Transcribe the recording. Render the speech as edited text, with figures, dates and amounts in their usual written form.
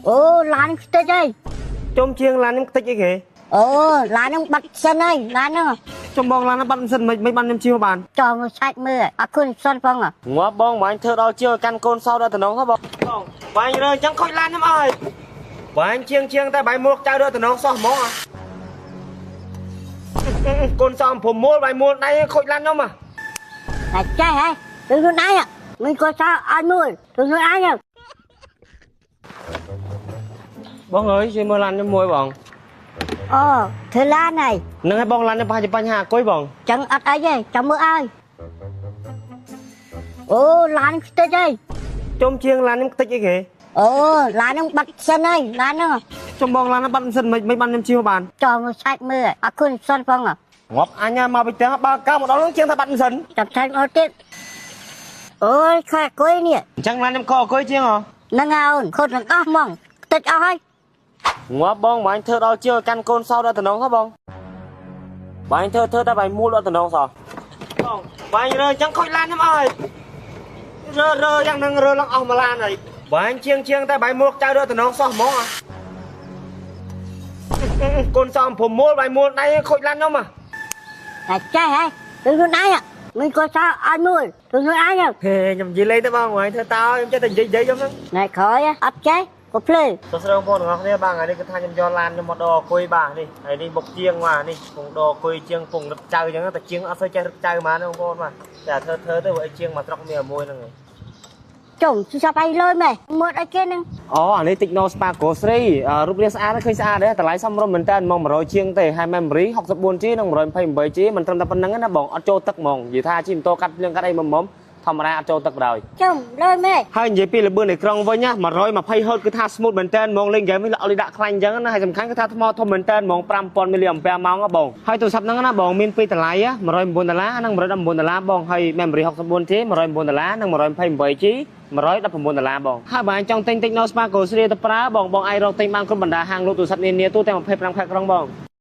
អូឡានខ្ទេចហើយ ជុំជាងឡានខ្ញុំខ្ទេចអីគេ អូឡានហ្នឹងបាត់សិនហើយឡានហ្នឹង ជុំបងឡានហ្នឹងបាត់ម៉ាស៊ីនមិនមិនបានខ្ញុំជិះមកបាន ចង់មកឆាច់មើលអត់ឃើញសិនផង ងាប់បងបាញ់ធ្វើដល់ជាងកាន់កូនសោដល់តំណងហ៎បងបងបាញ់រើអញ្ចឹងខូចឡានខ្ញុំអស់ហើយបាញ់ជាងជាងតែបាញ់មួលចៅដល់តំណងសោះហ្មងកូនសោព្រមមួលបាញ់មួលដៃខូចឡានខ្ញុំហ៎ តែចេះហ៎ទៅខ្លួនឯងមានកូនសោឲ្យមួយទៅខ្លួនឯង បងអើយជួយមើលឡានខ្ញុំមួយបង អូធ្វើឡានហើយ នឹងឲ្យបងឡានខ្ញុំប្រហែលជាបញ្ហាអគុយបង ចឹងអត់អីទេចាំមើលឲ្យអូឡានខ្ទេចហើយ ជុំជាងឡានខ្ញុំខ្ទេចអីគេ អូឡានហ្នឹងបាត់សិនហើយឡានហ្នឹង ជុំបងឡានហ្នឹងបាត់ម៉ាស៊ីនមិនមិនបានខ្ញុំជិះមកបាន ចង់មកឆាច់មើលអត់ឃើញសិនផង ងាប់អញមកពីផ្ទះបើកើមកដល់ហ្នឹងជាងថាបាត់ម៉ាស៊ីន ចាំឆាច់មកទៀតអូយខែអគុយនេះ អញ្ចឹងឡានខ្ញុំខកអគុយជាងហ៎ ហ្នឹងហើយអូនខូចទាំងអស់ហ្មងខ្ទេចអស់ហើយ ងាប់បងបាញ់ធ្វើដល់ជាងកាន់កូនសោដល់តំណងហ៎បងបាញ់ធ្វើធ្វើតែបាញ់មួលដល់តំណងសោះបងបាញ់រើអញ្ចឹងខូចឡានខ្ញុំអស់ហើយរើរើយ៉ាងហ្នឹងរើឡើងអស់មួយឡានហើយបាញ់ជាងជាងតែបាញ់មួលចៅដល់តំណងសោះហ្មងកូនសោព្រមមួលបាញ់មួលដៃខូចឡានខ្ញុំហ៎ តែចេះហ៎ទៅខ្លួនឯងមានកូនសោឲ្យមួយទៅខ្លួនឯង ហេខ្ញុំនិយាយលេងទៅបងហ្នឹងធ្វើតើខ្ញុំចេះតែនិយាយនិយាយខ្ញុំហ្នឹង ណែក្រោយអត់ចេះក៏ភ្លើ សួស្តីបងប្អូនទាំងអស់គ្នាបាទថ្ងៃនេះគឺថាខ្ញុំយកឡានខ្ញុំមកដកអង្គុយបាទនេះហើយនេះបុកជាងបាទនេះពងដកអង្គុយជាងពងរឹតចៅអញ្ចឹងតែជាងអត់សូវចេះរឹតចៅហ្មងបងប្អូនបាទតែធ្វើធ្វើទៅវាជាងមកស្រុកមានមួយហ្នឹងឯង ចុងស៊ីសាប់អីលុយម៉េះមើលអីគេហ្នឹង អូអានេះ Techno Spark Go 3រូបរាងស្អាតឃើញស្អាតទេតម្លៃសមរម្យមែនតើហ្មង100ជាងទេហើយ memory 64 G និង 128 G មិនត្រឹមតែប៉ុណ្្នឹងទេណាបងអត់ចូលទឹកហ្មងនិយាយថាជិះម៉ូតូកាត់ភ្លៀងកាត់អីមុំមុំធម្មតាអត់ចូលទឹកបណ្ដោយ ចុងលុយម៉េះ ហើយនិយាយពីល្បឿនអេក្រង់វិញណា120 Hz គឺថា smooth មែនតើហ្មងលេងហ្គេមវិញល្អលីដាក់ខ្លាញ់អញ្ចឹងណាហើយសំខាន់គឺថាថ្មធំមែនតើហ្មង5000មីលីអាំពែម៉ោងបងហើយទូរស័ព្ទហ្នឹងណាបងមានពីរតម្លៃ109ដុល្លារនិង119ដុល្លារបងហើយ memory 64 G 109ដុល្លារនិង 128 G 119ដុល្លារបងហើយបើអញចង់ទិញ Techno Spark Go 3ទៅប្រើបងបងអាចរកទិញបានគ្រប់បណ្ដាហាងលក់ទូរស័ព្ទនានាទូទាំង25ខេត្តក្រុងបង។